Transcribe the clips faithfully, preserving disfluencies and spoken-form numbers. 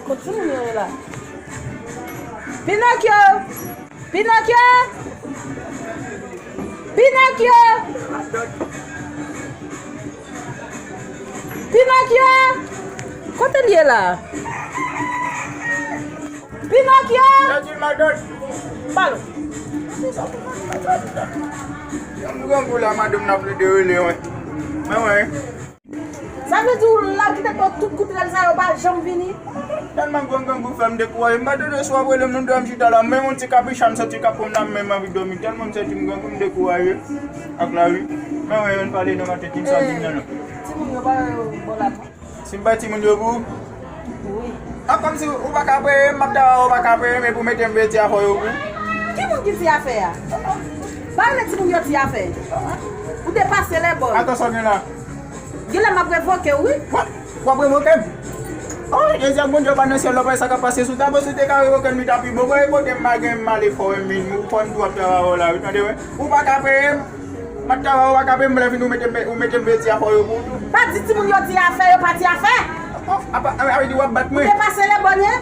Kot timoun yo ye la? Pinokyo! Pinokyo! Pinokyo! Pinokyo! Kote l ye la? Pinokyo! Pèdi l, madanm. Pale. M grangou la, madanm nan plede rele, wi. Men, wi. Sa vle di w la kite to tout kout rèl sa yo pa janm vini? Tèlman grangou fè m dekouraje. M pa tande si w ap rele m, nou dòmi chita la. Menm yon ti kapicha m santi k ap pran m la, m menm anvi dòmi. Tèlman m santi m grangou, m dekouraje ak lavi. Men, wi, ann pale non, maten, ki m sa di m nan, non. Timoun yo pa yo bò la non. Si m bay timoun yo pou ou? Wi. A, kòmsi ou pa ka peye m, m ap ta wè ou pa ka peye m, epi ou mete m veye ti afè yo pou ou? Ki moun ki ti afè a? Pa rele timoun yo ti afè. Ou depase lè bòn. Atansyon, gen la. Gen lè m ap revoke w, wi. Wa-, w ap revoke m? Oh, Jezi ak Bondye pa nan syèl la, w pa wè sa k ap pase sou tablo, si w te ka revoke m, li ta pi bon. Bon, e kote m pa gen m ale fò, men ou fò m tou ap travay la, wi, tande, wi. Ou pa ka peye m. M ap travay, ou pa ka peye m, lè fini ou mete m, ou mete m veye ti afè yo pou ou tou. Pa di timoun yo ti afè, yo pa ti afè. Oh, apa, apa, apa, di w ap bat mwen. Ou depase lè bòn, wi.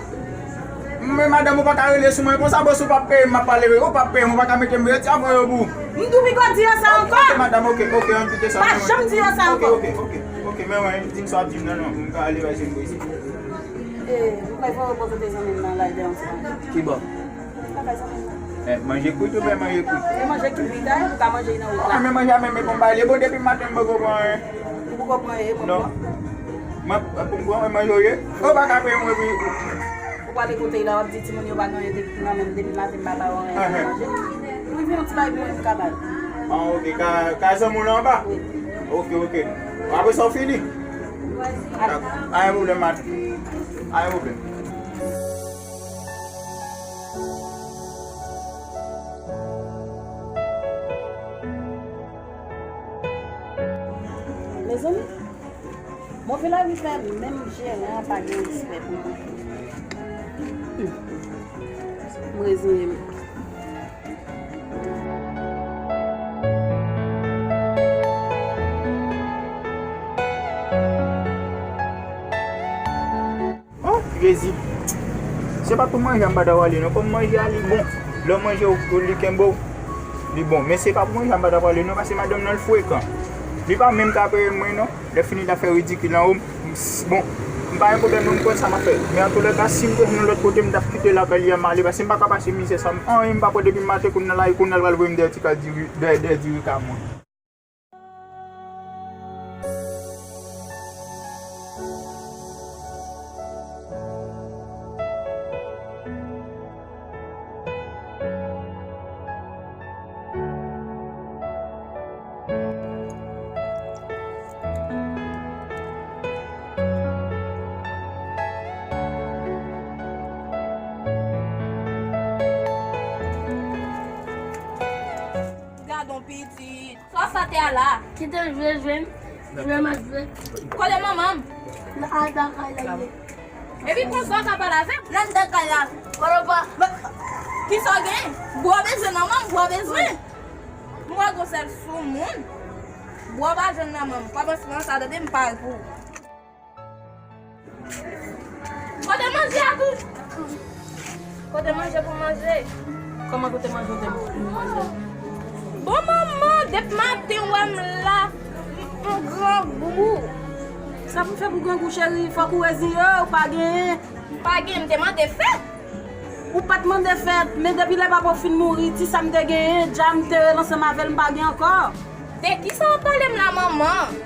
Men madanm, ou pa ka rele sou mwen konsa, bòs, ou p ap peye m, m ap pale, ou p ap peye m, ou pa ka mete m veye ti afè yo pou ou. M tou piko di yo sa ankò. Ok, madanm, ok, ok, ann kite sa. Pa janm di yo sa ankò. Ok, ok, ok, ok, men wè, di m sa w ap di m nan, non, m ka ale wè si m prese. E, ou kwè fò yo poze te zanmi m nan la, de yon ti. Ki bò? Lakay zanmi m nan. Eh, manje kwit oubyen manje kwit? E manje kwit, wi, ou ka manje nan wout la. Ah, men manje a menm e bon bagay, li bon depi maten m poko pran anyen. Ou poko pran anyen, e bon. Non. Mwen, pou m pran manje, ou ye? Ou pa ka peye mwen, wi. Ou pral ekoute la, w ap di timoun yo pa gen anyen depi nan men m, depi maten m pa ba yo anyen pou manje. Wi, vin yon ti bagay pou mwen, m ka ba yo. Ah, ok, ka, ka zanmi w la anba? Wi. Ok, ok. Apre sa, w fini? Wi. Anyen pwoblèm, madanm. Anyen pwoblèm. Mezanmi, move lavi fè menm jeran an pa gen respè pou mwen. Hmm. M reziyen m. Oh, Jezi. Se pa pou manje a m pa ta prale non. Kòm manje a li bon. Lè w manje w, li kenbe w, li bon. Men se pa pou manje a m pa ta prale non, paske madanm nan l frekan. Li pa menm ka peye mwen non. Lè fini l ap fè ridikil anwo m. Bon, m pa gen pwoblèm non, m konn sa m ap fè. Men antoulèka, si m te jwenn yon lòt kote, m t ap kite lakay li a m ale, paske m pa ka pase mizè sa. Anyen m pa pran depi maten, kounye a la, kounye a l pral voye m dèyè ti kal diri, dèyè, dèyè diri kay mwen. Gadon pitit. Sa w ap fè atè a la? Kite l jwe, jwe m. Jwe m ap jwe. Kote manman m? Nan anndan kay la ye. Epi konsa w ka pale avè m? Nan anndan kay la. Kote w pa? Kisa w gen? Bwa w bezwen nan men m, bwa w bezwen. M wè gwosè l sou moun. Bwa w pa jwenn nan men m. Pa panse nan sa, tande m pare pou ou. Kote manje a tou? Kote manje pou manje? Kòman kote manje ou te pou manje? Bon manman, depi maten w wè m la, m grangou. Sa pou fè pou grangou cheri, fòk ou reziye w, pa genyen. Pa genyen, m te mande fèt. Ou pa t mande fèt, men depi lè papa w fin mouri, ti sa m te genyen, dja m te rele ansanm avè l, m pa gen ankò. De kisa w ap pale m la, manman?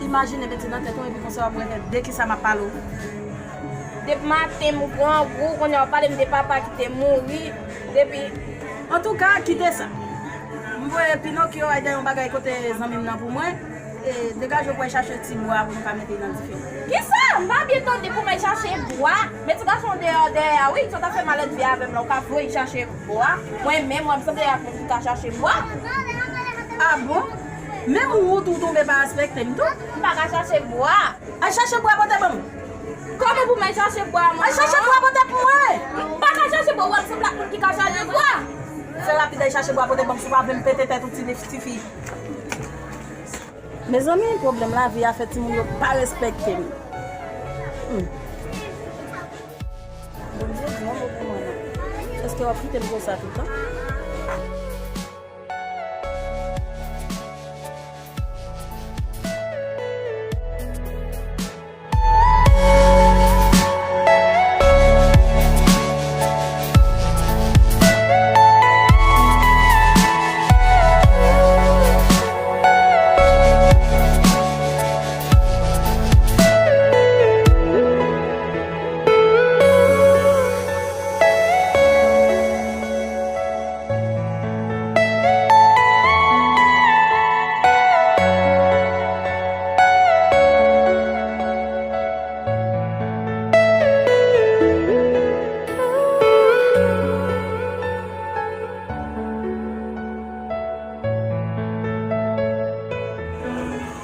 Imajine mete nan tèt ou, epi konsa w ap rete de kisa m ap pale w. Depi maten, m grangou, kounye a w ap pale m de papa ki te mouri, depi. Antouka, kite sa. M voye Pinokyo al dèyè yon bagay kote zanmi m nan pou mwen. E, degaje w pou al chache ti bwa pou nou ka mete nan dife. Kisa? M pa byen tande pou m al chache bwa. Men ti gason deyò, dèyè a, wi, sa w ta fè malèdve avè m la, ou ka voye chache bwa. Mwen menm, wè m sanble ak moun ki ka chache bwa. Ah bon? Menm ou tou tonbe pa respekte m tou? M pa ka chache bwa. Al chache bwa pote ban m. Kòman pou m al chache bwa, manman? Al chache bwa pote pou mwen. M pa ka chache bwa, wè m sanble ak moun ki ka chache bwa. Fè rapid, al chache bwa pote ban m, si w pa vle m pete tèt ou, ti, ti fi. Mezanmi, pwoblèm lavi a fè timoun yo pa respekte m. Hmm. Bondye di yon mo pou mwen non. Èske w ap kite m konsa tout tan?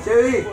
Cheri.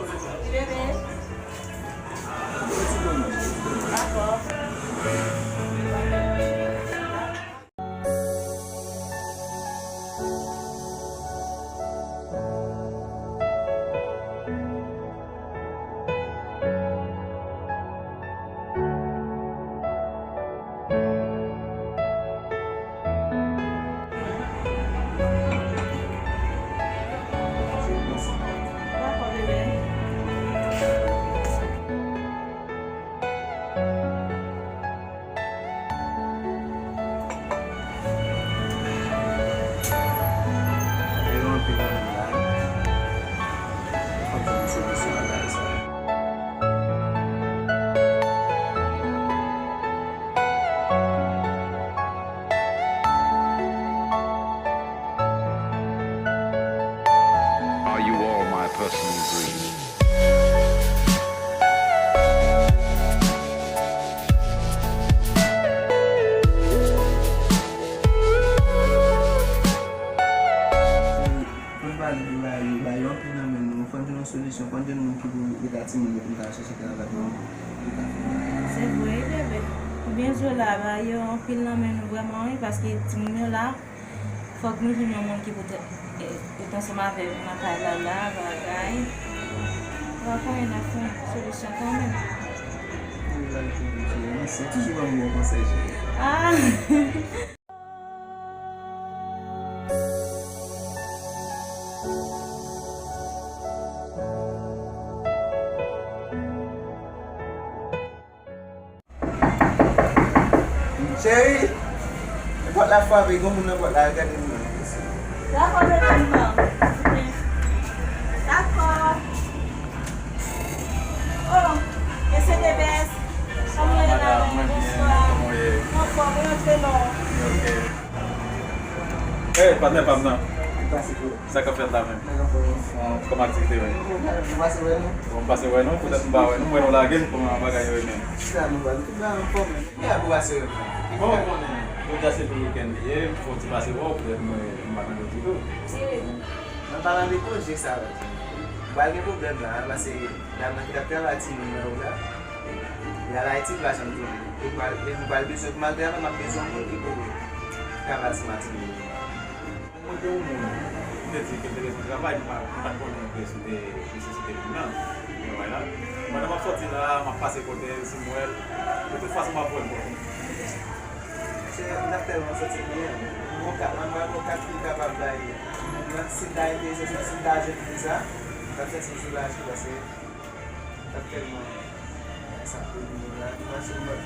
Are you all my personal dreams? Fò n pale de bagay yo, bagay yo anpil nan men nou. Fò n jwenn yon solisyon, fò n jwenn moun ki pou ede timoun yo pou n ka chèche travay pou nou, pou n ka fè bagay. Se vre, wi, bebe. Ou byen di w la, bagay yo anpil nan men nou vrèman, wi, paske timoun yo la, fòk nou jwenn yon moun ki pou t-, e, ret ansanm avè nou nan kay la, la, bagay. Ou pa konnen n ap fè yon solisyon kanmenm. Wi, bagay yo anpil, cheri. Mèsi. Toujou ban m bon konsèy, cheri. Ah! Cheri, pòt la frape, gen moun nan pòt la, gade moun nan. Dakò, bebe m nan. Dakò. Oh, mesye Debès, kòman w ye la menm? Bonswa. Mwen anfòm, mwen antre non. Ok. Hey, patnè pa m nan. Sa k ap fèt la menm? Kòman aktivite yo ye? Bon, m pase wè nou, poutèt m pa wè nou, m wè nou lage, kòman bagay yo ye menm? Bon, ou konnen, jodi a se pou wikenn li ye, m fè yon ti pase wè w, poutèt mwen, m pa nan lòt ditou. Nan palan de konje sa, m pral gen pwoblèm la, paske dam nan ki t ap travay timoun nan yo la, li al Ayiti, li pa janm tounen. E m pral, e m pral bezwen, pou m al travay, m ap bezwen yon moun ki pou travay sou Matinik. Mwen te yon moun, m te di ke m te bezwen travay, m pa, m pa t konnen ke si w te nesesite moun nan, travay la. Pandan m ap sòti la, m ap pase kote l, si m wè l, de tout fason m ap wè l kote. Se, n ap tèlman santi byen. Mwen ka, mwen, mwen, mwen ka pi kapab bay. Mwen, si m ta enterese, si m ta jwenn pou sa, m t ap santi m soulaje, paske m t ap tèlman sa pou moun la, mwen se mwen.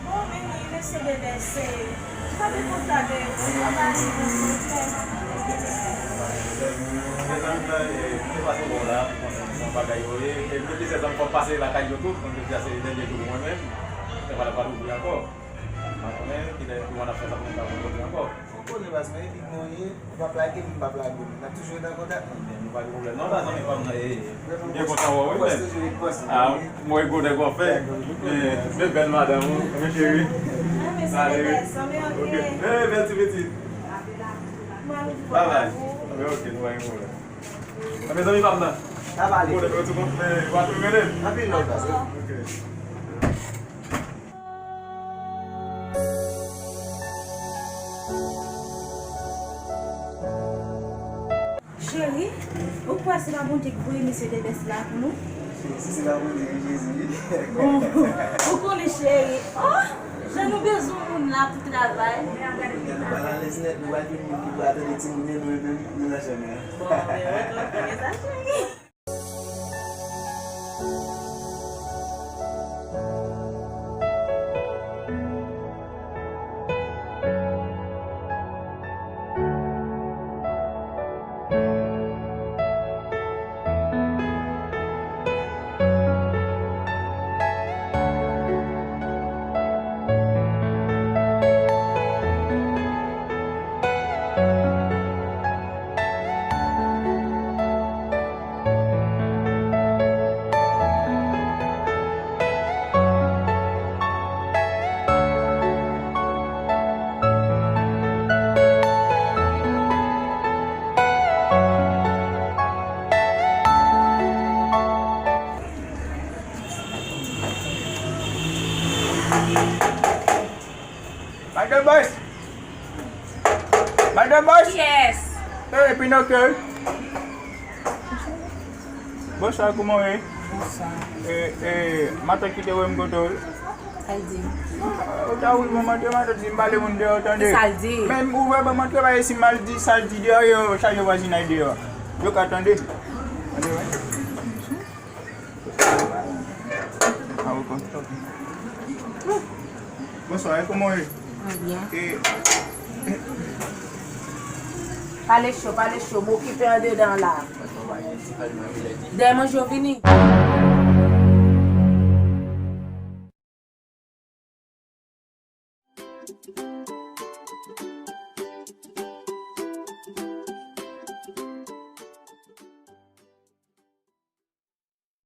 Bon, men, men, mesye Bebe, se, m pa gen kontak de, se pa pale nan kontak. Mezanmi, e, m te pase bò la, pou konnen kòman bagay yo ye. E m gen plizyè zanmi fò m pase lakay yo tou, kounye a se dènye jou pou mwen menm. Travay la pa t ouvri ankò. M pa konnen kilè, kilè n ap fè sa pou nou ka rankontre ankò. Ou konnen baz mwen, epi mwen ye, ou p ap lage m, m p ap lage w. N ap toujou ret an kontak. Ebyen, nou pa gen pwoblèm non, la, zanmi pa m nan, e, m byen kontan wè w, wi, men. Ah, m wè gwo nèg w ap fè. Men, men bèl madanm ou, men cheri. Ale, wi. Ok. Men bèl ti pitit. Bye bye. Men ok, nou pa gen pwoblèm. Mezanmi pa m nan. N ap ale. Bon, lè nou tou kontre, w ap tou rele. Anpil love, baz. Ok. Cheri, ou kwè se pa Bondye ki voye mesye Debès la pou nou? Si se pa Bondye, wi, Jezi, wi. Bon, ou konnen, cheri. Oh, jan nou bezwen moun la pou travay. Gade, nou pral alèz nèt, nou pral jwenn moun ki pral tande timoun, men nou menm, nou nan chanm nan. Bon, men mwen tou, m konnen sa, cheri. Madan Bòs! Madan Bòs! Yes! Hey, Pinokyo! Bonswa, kòman w ye? Bonswa. E, e, matant ki te voye m kote w? Sa l di? Ou ta ouvri pou mwen, matant di m pale moun deyò, tande. Sa l di? Men ouvè ban mwen travay, si m al di sa l di deyò, yo chaje vwazinay deyò. Yo ka tande. Tande, wi. Ah, ok. Bonswa, e kòman w ye? Mwen byen. E, pale cho, pale cho, m okipe andedan la. Dèyè manje w vini.